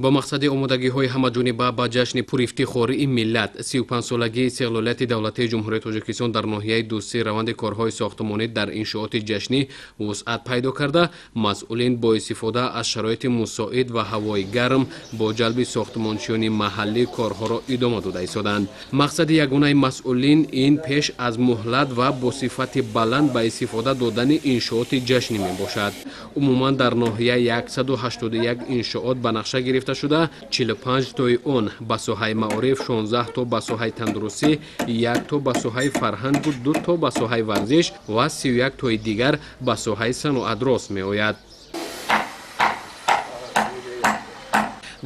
Бо мақсади омодагиҳои ҳамаҷониба ба ҷашни пурифтихории миллат, 35-солагии истиқлолияти давлатии Ҷумҳурии Тоҷикистон дар ноҳияи Дӯстӣ раванди корҳои сохтмонӣ дар иншооти ҷашнӣ вусъат пайдо карда, масъулин бо истифода аз шароити мусоид ва ҳавои гарм бо ҷалби сохтмончиёни маҳаллӣ корҳоро идома дода истоданд. Мақсади ягонаи масъулин ин пеш аз муҳлат ва бо сифати баланд ба истифода додани иншооти ҷашнӣ мебошад. Умуман дар ноҳия 181 иншоот ба нақша гирифта шуда, 45 тои он ба соҳаи маориф, 16 то ба соҳаи тандурустӣ, 1 то ба соҳаи фарҳангу 2 то ба соҳаи варзиш ва 31 тои дигар ба соҳаи саноат рост меояд.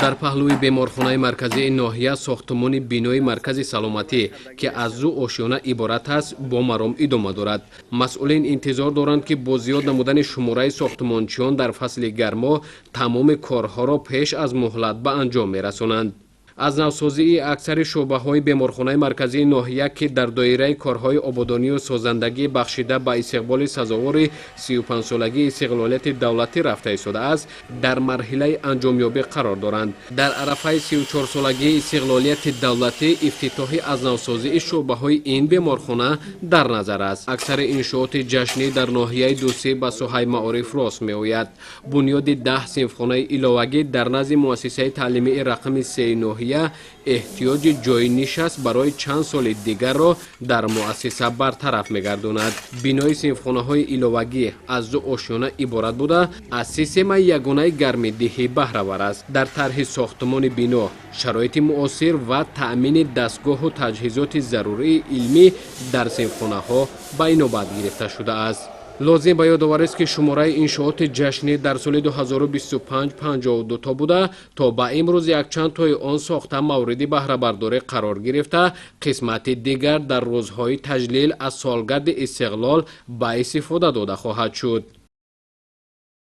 Дар паҳлӯи беморхонаи марказии ноҳия сохтмони бинои маркази саломатӣ, ки аз ду ошёна иборат аст, бо маром идома дорад. Масъулин интизор доранд, ки бо зиёд намудани шумораи сохтмончиён дар фасли гармо тамоми корҳоро пеш аз муҳлат ба анҷом мерасонанд. Аз навсозии аксари шӯъбаҳои беморхонаи марказии ноҳия, ки дар доираи корҳои ободонию созандагӣ бахшида ба истиқболи сазовори 35-солагии истиқлолияти давлатӣ рафта истодааст, дар марҳилаи анҷомёбӣ қарор доранд. Дар арафаи 34-солагии истиқлолияти давлатӣ ифтитоҳи аз навсозии шӯъбаҳои ин беморхона дар назар аст. Аксари иншооти ҷашнӣ дар ноҳияи Дӯстӣ ба соҳаи маориф рост меояд. Бунёди 10 синфхонаи иловагӣ дар назди муассисаи таълимии рақами 3 ноҳия эҳтиёҷи ҷойи нишаст барои чанд соли дигарро дар муассиса бартараф мегардонад. Бинои синфхонаҳои иловагӣ аз ду ошёна иборат буда, аз системаи ягонаи гармидиҳӣ баҳравар аст. Дар тарҳи сохтмони бино шароити муосир ва таъмини дастгоҳу таҷҳизоти зарурии илмӣ дар синфхонаҳо ба инобат гирифта шудааст. Лозим ба ёдоварист, ки шумораи иншооти ҷашнӣ дар соли 2025 52 то буда, то ба имрӯз якчанд тои он сохта мавриди баҳрабардорӣ қарор гирифта, қисмати дигар дар рӯзҳои таҷлил аз солгарди истиқлол ба истифода дода хоҳад шуд.